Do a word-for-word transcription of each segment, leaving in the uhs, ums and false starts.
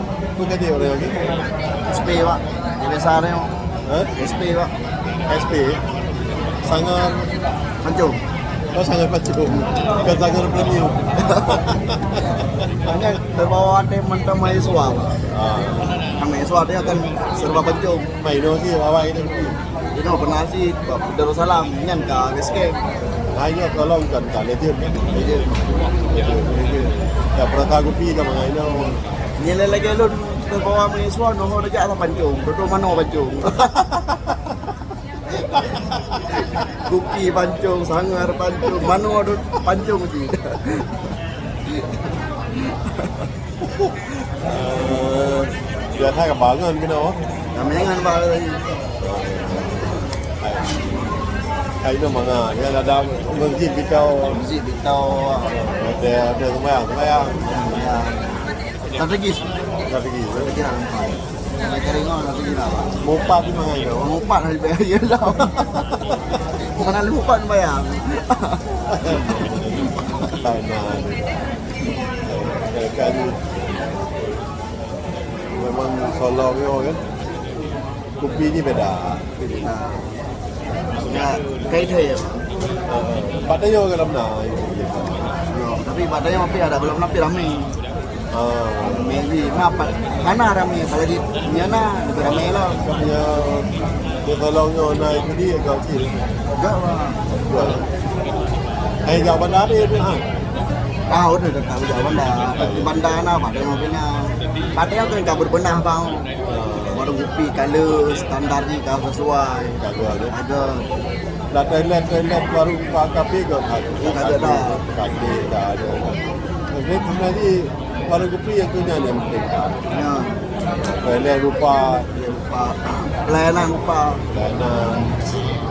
Apa kata orang lagi? S P, Pak. Dia biasa ada yang Hah? S P, Pak. S P? Sanggar Pancong. Oh, Sanggar Pancong. Bukan Sanggar Premium. Hanya terbawa ada mantan mahasiswa, Pak. Ah. Kan mahasiswa dia kan serba pancong. Main dong sih, bawa itu. Inoe pernah sih, Darussalam, nyan ka base camp. Nah, ini tolong kan, ka legend kan? Legend. Legend, legend. Ya, pernah tahu kopi sama ngai inoe. Nilai lagi lôn, terbawa mahasiswa, noh dekat atas pancong. Duduk manoe pancong. Kopi pancong, sangar pancong, manoe duduk pancong sih. Eh, biasa ka bangun keunoe. Ramé ngon ba lagi. Hai, hai, itu manga, ya, ada masjid Bitau. Masjid Bitau. Ada, ada sembahyang, sembahyang. Ya. Strategis. Strategis. Strategis lah. Saya kering lah, strategis lah, Pak. Mupat di mana itu? Mupat lah, bayar lah. Mana lu mupat bayar? Hai, nah. Kan memang solong yo kan. Kopi ni beda. Nah, ya, kait hai ya. Pat Tayong dalam na. Yo, tapi Pat Tayong tapi ada belum napi ramai. Ah. Maybe na pat hana ramai, kalau di nyana lebih ramai lah. Ya, dia tolong yo na itu dia kau sih. Enggak lah. Hai, jauh bandar dia tu, ha? Ah, udah dekat jauh bandar. Di bandar na, Pat Tayong punya. Pat Tayong kan tak berbenah bang. Warung kopi kala standar jih ka sesuai. Ka sesuai, ya. Ada. Dah toilet, toilet warung pa-, kafe ke? Ada. Ada dah. Kafe dah ada. Tapi sebenarnya warung kopi yang punya yang penting. Ya. Toilet rupa. Toilet rupa. Pelayanan rupa. Pelayanan.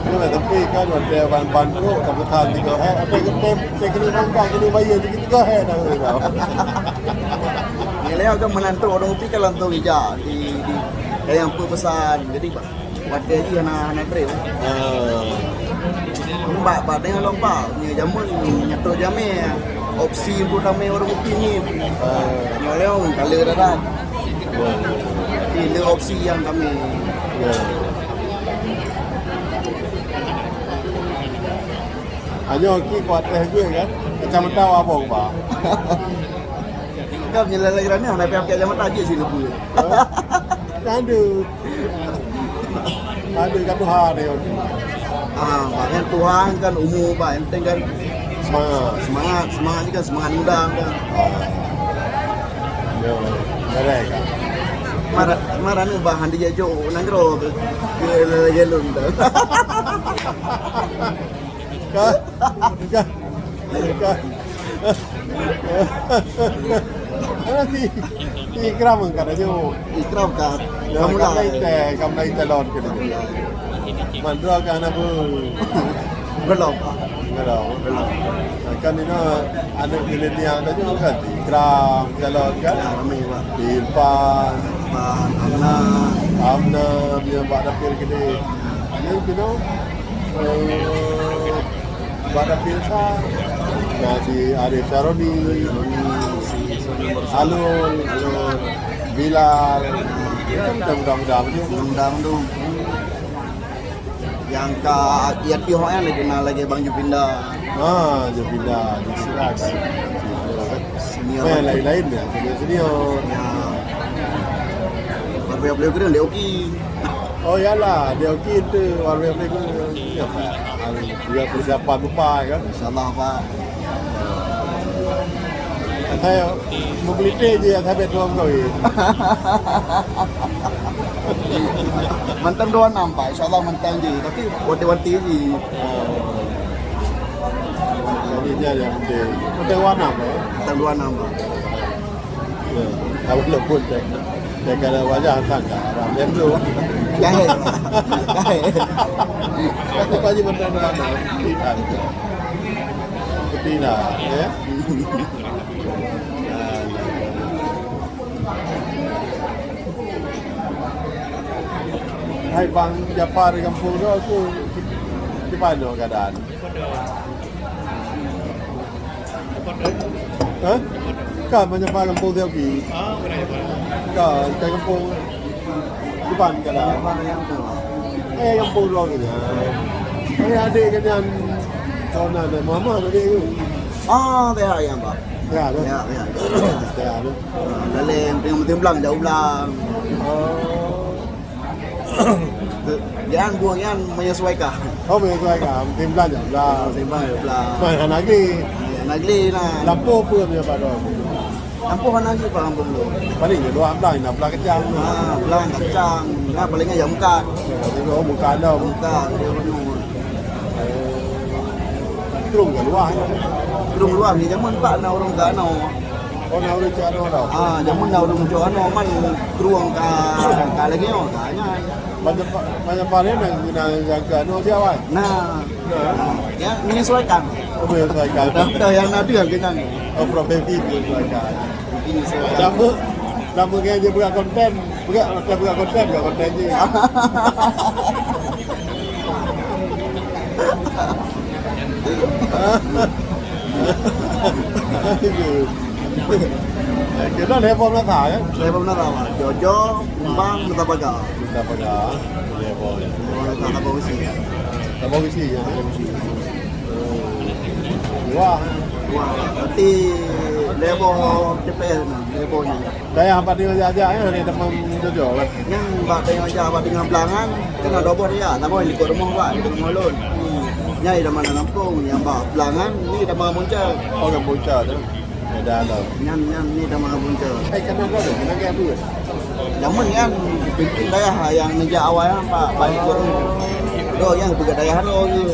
Ini lah tapi kan ada ban-ban tu, kebutuhan tiga hek, apa yang penting, saya kena bangga, kena bayar, tiga hek dah. Ni lewat kan menantu orang kopi kan langsung ija di, di yang pesan. Jadi, Pak, watèe jih hana, hana trép. Ah. Bak, bak tengok lom, Pak. Nyoe jameun, nyoe jamé. Opsi untuk ramé warung kopi ni. Ah. Nyoe leong, kala darat. Ya. Jadi, le opsi yang kami. Ya. Anyoe ki kuat teh gue kan. Kacamata abong, Pak. Kan nyelalai rani, hana pihak kacamata aja sih lebu. Hah? Aduh. Aduh, kat Tuhan ni. Ah, bahkan Tuhan kan umur, Pak, enteng kan. Semangat. Semangat, semangat ni kan semangat muda kan. Ah. Yo, beres kan. Mara, mara ni bahan dia jok nanggroe ke, ke lagi lun tu. Ka, ka, ka. Ada si, si Ikram kan ada jok. Ikram kan. Ya, kamu lah. Kamu dah ite, kamu dah ite lawan ke dia. Mandra kan apa? Belum. Belum. Belum. Kan ini anak milenial tadi kan Ikram, jalan kan? Ya, ramai, Pak. Irfan. Irfan, Amna. Amna, dia buat dapur gede. Ini, you know, eh, buat dapur sa. Nah, si Arif Saroni. Saroni, si Sony Mursa. Alul. Alul. Bilal. Itu mudah-mudahan. Mudah-mudahan tu. Yang ka, yang pihak yang lagi kenal lagi Bang Jupinda. Ah, Jupinda, di Silas. Senior. Main lain-lain ya, senior-senior. Ya. Baru yang beliau kena, dia okey. Oh, iyalah, dia okey tu, baru yang beliau kena. Ya, Pak. Juga persiapan lupa kan. InsyaAllah, Pak. Saya menggelitih je yang sampai dua puluh. Mantang dua enam, Pak. InsyaAllah mantang je. Tapi wanti-wanti je. Jadi dia yang penting. Mantang dua enam, Pak. Mantang dua enam, Pak. Ya, walaupun dah, dah kalau wajah tak ada. Dia tu. Jahil. Jahil. Aku pagi mantang dua enam. Tidak. Tidak, ya. Hai, Bang Jafar di kampung tu, aku di mana keadaan? Hah? Kan Bang Jafar kampung dia pergi? Ah, bukan Jafar. Ka, ka gampông. Kiban ka dah. Eh, gampông dua ke nyan. Eh, adék ke nyan. Kawan aneuk mama tadi tu. Ah, ya, ya, Pak. Ya, tu. Ya, ya. Ya, tu. Ah, dalam tengah meutim blang, jauh blang. Oh. Nyan buah nyan menyesuaikan. Oh, menyesuaikan. Meutim blang, jauh blang. Meutim blang, jauh blang. Mana lagi? Mana lagi lah. Lampu apa punya pada? Ampoh hana jih bang, ampoh lôn. Paling di luwa blang, na blang kacang. Ha, blang kacang. Na paling nyang meukat. Jadi, oh, meukat dah. Meukat, dia penuh. Krueng ka luwa, ya? Krueng luwa, ni jameun pat na ureueng ka anoe. Oh, na ureueng cok anoe dah? Ha, jameun na ureueng cok anoe, man krueng ka, ka lagèe nyoe, ka nyan. Banyak pa-, banyak pareuen nyang guna nyang keu anu siat, wan? Nah. Nah. Ya, menyesuaikan. Oh, menyesuaikan. Dah, dah yang ada yang kena ni. Oh, profesi menyesuaikan. Menyesuaikan. Nama, nama kan je buat konten. Buat, buat konten, buat konten je. Aduh. Kita level mana, ya? Level mana, Pak? Jojo, Kumbang, Kota Baga. Kota Baga. Level, ya. Oh, Kota Baga besi. Kota Baga besi, ya. Wah. Wah, berarti level T P S nah, levelnya. Dayah pat tajak-jak, ya, ni teman Jojo, kan? Nyang bak tajak-jak bak teungoh blang nyan, kan ada boh dayah, na boh likot rumoh bak, likot rumoh lôn. Nyang di mana gampông, nyang bak blang nyan, ni di mana Bunca. Oh, di Bunca tu. Beda lah. Nyan, nyan ni di mana Bunca. Eh, kenal kau tu? Kenal kau tu? Jameun nyan, pimpin dayah nyang neujak awai nyan, bak, bak likot rumoh. Doh, nyang peugah dayah doh tu.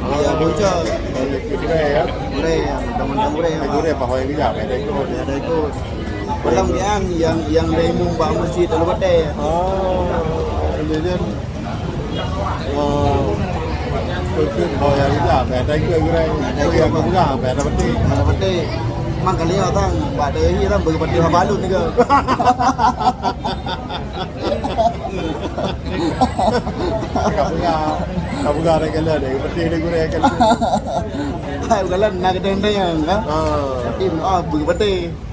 Ya, Bunca. Oh, ya, Gurèe, ya? Gurèe, ya. Teman-teman Gurèe, ya, Pak. Gurèe, Pak Hoi, ya, beda ikot. Beda ikot. Malam nyan, nyang, nyang dari imum bak meuseujid Alue Batèe. Oh, kemudian, oh, khusus bak nyang rija, bak nyang ikot gurèe. Bak nyang ikot, bak nyang peugah, bak nyang peugah. Bak nyang peugah. Mang kali nyoe tang, bak dari nyoe tang, bagi peugah balon juga. Ka peugah, ka peugah dari kalian, dari peugah dari gurèe kan. Hai, bukan lah, nak kena yang, ha? Ah. Tapi, ah, bagi peugah.